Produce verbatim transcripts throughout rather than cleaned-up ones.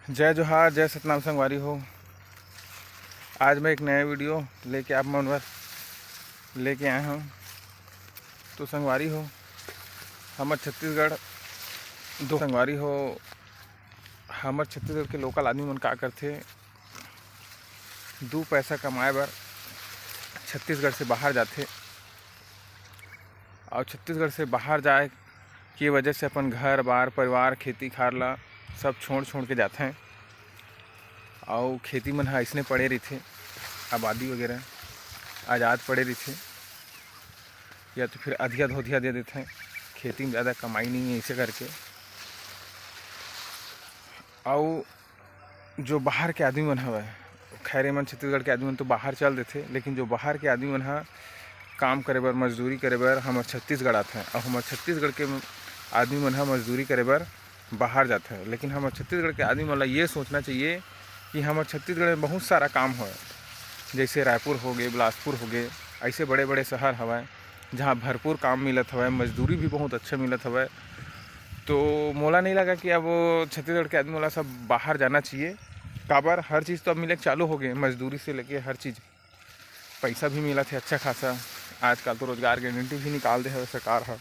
जय जोहार, जय सतनाम संगवारी हो। आज मैं एक नया वीडियो लेके आप मन बर लेके आए हूँ। तो संगवारी हो, हमर छत्तीसगढ़ दो संगवारी हो, हमर छत्तीसगढ़ के लोकल आदमी मन का करथे, दू पैसा कमाए बर छत्तीसगढ़ से बाहर जाथे। और छत्तीसगढ़ से बाहर जाए के वजह से अपन घर बार, परिवार, खेती खार ला सब छोड़ छोड़ के जाथे। और खेती मन ह अइसने पड़े रहिथे, आबादी वगैरह आजाद पड़े रहिथे, या तो फिर अधिया धोधिया दे देथे, खेती में ज़्यादा कमाई नहीं है, ऐसे करके। और जो बाहर के आदमी मन हवय, खैर, एमन छत्तीसगढ़ के आदमी मन तो बाहर चल देथे, लेकिन जो बाहर के आदमी मन ह काम करे बर, मजदूरी करे बर हमर छत्तीसगढ़ आथे, और हमर छत्तीसगढ़ के आदमी मन ह मजदूरी करे बर बाहर जाथे। लेकिन हमर छत्तीसगढ़ के आदमी मन ला ये सोचना चाहिए कि हमर छत्तीसगढ़ में बहुत सारा काम हवय, जैसे रायपुर हो गए, बिलासपुर हो गए, ऐसे बड़े बड़े शहर हवय, जहाँ भरपूर काम मिलत हवय, मजदूरी भी बहुत अच्छा मिलत हवय। तो मोला नहीं लगा कि अब छत्तीसगढ़ के आदमी वाला सब बाहर जाना चाहिए। काबर, हर चीज़ तो अब मिले चालू हो गए, मजदूरी से लेके हर चीज़, पैसा भी मिलत है अच्छा खासा। आजकल तो रोजगार गारंटी भी निकाल दे हवे सरकार ह।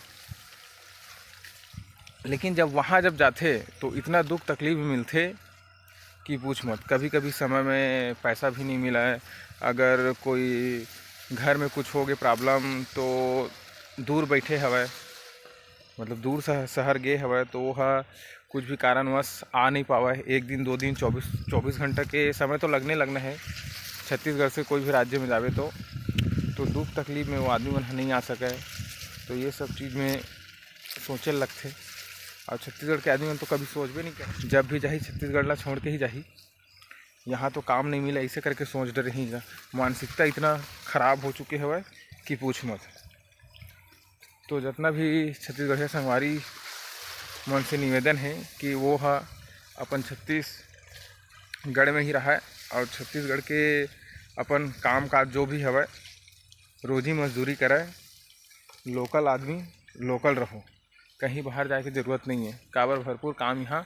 लेकिन जब वहाँ जब जाथे तो इतना दुख तकलीफ भी मिलथे कि पूछ मत। कभी कभी समय में पैसा भी नहीं मिला है। अगर कोई घर में कुछ हो गए प्रॉब्लम, तो दूर बैठे हवय, मतलब दूर शह-, शहर गे हवय, तो वो ह कुछ भी कारणवश आ नहीं पावय। एक दिन, दो दिन, चौबीस, चौबीस घंटा के समय तो लगने लगना है छत्तीसगढ़ से कोई भी राज्य में जावे तो। तो दुख तकलीफ में वो आदमी मन ह नहीं आ सके। तो ये सब चीज़ में सोचे लगथे। और छत्तीसगढ़ के आदमी मन तो कभी सोचबे नहीं करे, जब भी जाही छत्तीसगढ़ ला छोड़ के ही जाही। यहाँ तो काम नहीं मिले, ऐसे करके सोच डरे ही। मानसिकता इतना खराब हो चुके हवय कि पूछ मत। तो जितना भी छत्तीसगढ़िया संगवारी मन से निवेदन है कि वो ह अपन छत्तीसगढ़ में ही रहे और छत्तीसगढ़ के अपन काम काज जो भी हवय, रोजी मजदूरी करे, लोकल आदमी लोकल रहो, कहीं बाहर जाए के जरूरत नहीं है। काबर, भरपूर काम यहाँ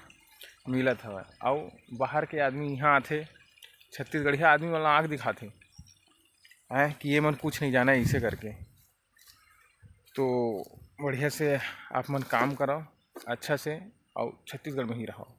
मिलत हवय। अउ बाहर के आदमी यहाँ आथे, छत्तीसगढ़िया आदमी वाला आँख दिखाथे, हैं, कि ये मन कुछ नहीं जाना है, इसे करके। तो बढ़िया से आप मन काम करो, अच्छा से, और छत्तीसगढ़ में ही रहो।